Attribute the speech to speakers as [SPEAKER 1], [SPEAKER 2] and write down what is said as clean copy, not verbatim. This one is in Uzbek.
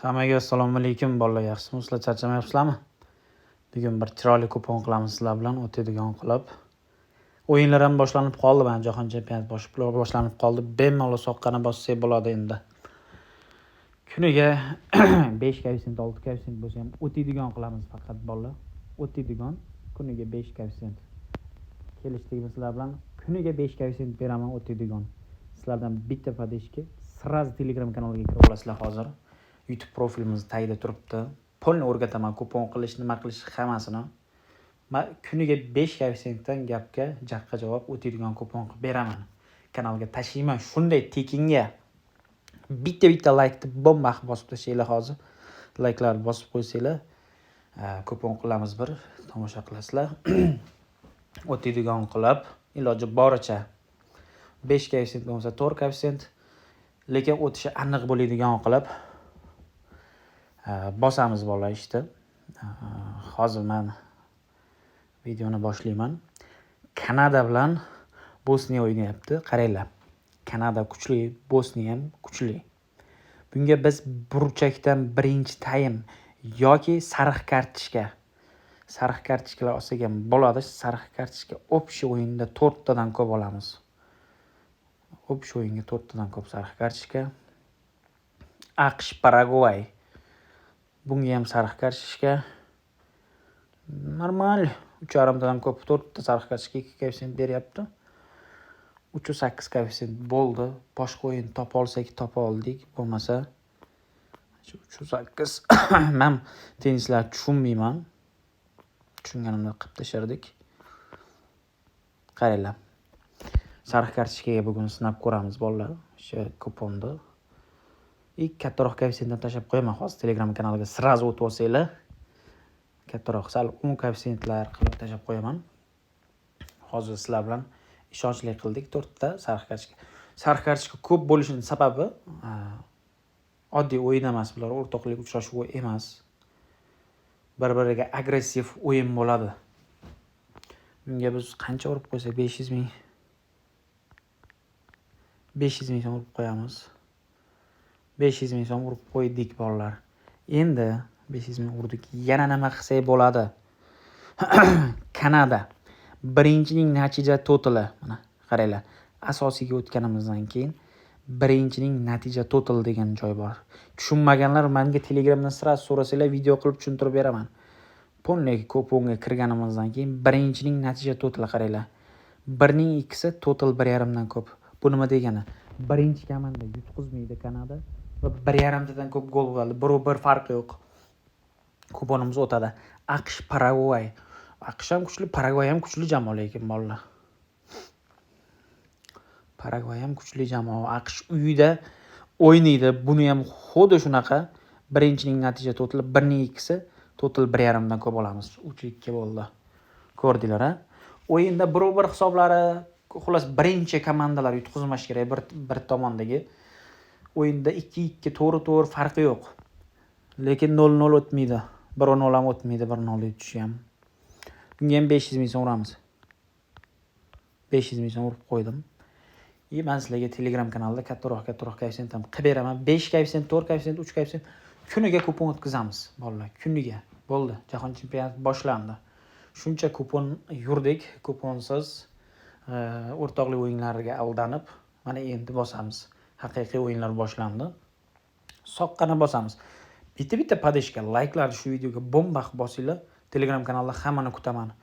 [SPEAKER 1] Hammaga assalomu alaykum, bolalar, yaxshimisizlar, charchamayapsizlarmi? Bugun bir chiroyli kupon qilamiz sizlar bilan, o'tadigan qilib. O'yinlar ham boshlanib qoldi, mana jahon chempionati boshlanib qoldi. Bemalol soqqani bossak bo'ladi endi. Kuniga 5 koeffitsient, 6 koeffitsient bo'lsa ham o'tadigan qilamiz faqat, bolalar. O'tadigan kuniga 5 koeffitsient. Kelishdikmi sizlar bilan? Kuniga 5 koeffitsient beraman o'tadigan. Sizlardan bitta поддержка, сразу Telegram kanaliga kirib olasizlar hozir. YouTube profilimiz tagida turibdi. Полный o'rgataman kupon qilish, nima qilish, hammasini. Man kuniga 5 koeffitsiyentdan gapga jaqqa javob o'tadigan kupon qilib beraman. Kanalga tashlayman shunday tekinga. Bitta-bitta laykni bomba qilib bosib tashlanglar hozir. Layklarni bosib qo'ysanglar, kupon qilamiz bir, tomosha qilasizlar. O'tadigan qilib, iloji boricha 5 koeffitsient bo'lmasa 4 koeffitsient, lekin o'tishi aniq bo'ladigan qilib bosamiz, bolalar, ishni. Hozir man videoni boshlayman. Kanada bilan Bosniya o'ynayapti. Qaranglar. Kanada kuchli, Bosniya ham kuchli. Bunga biz burchakdan birinchi taym yoki sariq kartochka. Sariq kartochkalar olsak ham bo'ladi. Sariq kartochka общий o'yinda 4 tadan ko'p olamiz. Общий o'yinga 4 tadan ko'p sariq kartochka. AQSh, Paragvay. Bunga ham sariq kartochka. Normal. 3,5 tadan ko'p, 4 ta sariq kartochka 2 koeffitsient beryapti. 3,8 koeffitsient bo'ldi. Boshqa o'yin topa olsak, topa oldik. Bo'lmasa 3,8. Man tennislar tushunmayman. Tushunganimda qilib tashlardik. Qaranglar. Sariq kartochkaga bugun sinab ko'ramiz, bolalar. O'sha kuponni. И kattaroq koeffitsiyentdan tashlab qo'yaman hozir Telegram kanaliga сразу o'tib olsanglar. Kattaroq, sal 10 koeffitsiyentlar qilib tashlab qo'yaman. Hozir sizlar bilan ishonchli qildik to'rtta sariq kartochka. Sariq kartochka ko'p bo'lishining sababi, oddiy o'yin emas bular, o'rtoqlik uchrashuvi emas. Bir biriga agressiv o'yin bo'ladi. Bunga biz qancha urib qo'ysak, 500 ming, 500 ming so'm urib qo'yamiz. 500 ming so'm urib qo'ydik, bolalar. Endi 500 ming urdik. Yana nima qilsak bo'ladi? Kanada birinchining natija totali, mana qaranglar, asosiyga o'tganimizdan keyin birinchining natija total degan joy bor. Tushunmaganlar manga Telegramdan сразу so'rasanglar, video qilib tushuntirib beraman. Полный kuponga kirganimizdan keyin birinchining natija totali, qaranglar. Birning ikkisi total 1,5 dan ko'p. Bu nima degani? Birinchi komanda yutqizmaydi Kanada va 1,5 tadan ko'p gol bo'ladi. 1-1 farqi yo'q. Kuponimiz o'tadi. AQSh, Paragvay. AQSh ham kuchli, Paragvay ham kuchli jamoa lekin, bolalar. Paragvay ham kuchli jamoa. AQSh uyida o'ynaydi. Buni ham xuddi shunaqa birinchining natija totali birning ikkisi total 1,5 dan ko'p olamiz. 3-2 bo'ldi. Ko'rdinglar, a? O'yinda 1-1 hisoblari, xullas, birinchi komandalar yutqizmash kerak bir tomondagi. O'yinda 2-2, 4-4, farqi yo'q. Lekin 0-0 o'tmaydi. 1-0 ham o'tmaydi, 1-0 yutishi ham. Bunga ham 500 ming so'm uramiz. 500 ming so'm urib qo'ydim. И man sizlarga Telegram kanalida kattaroq kattaroq koeffitsient ham qilib beraman. 5 koeffitsient, 4 koeffitsient, 3 koeffitsient kuniga kupon o'tkazamiz, bolalar, kuniga. Bo'ldi. Jahon chempionati boshlandi. Shuncha kupon yurdik, kuponsiz, o'rtoqlik o'yinlariga aldanib, mana endi bosamiz. Haqiqiy o'yinlar boshlandi. Soqqani bosamiz. Bitta-bitta поддержка, layklarni shu videoga bomba qilib bosinglar. Telegram kanalda hammani kutaman.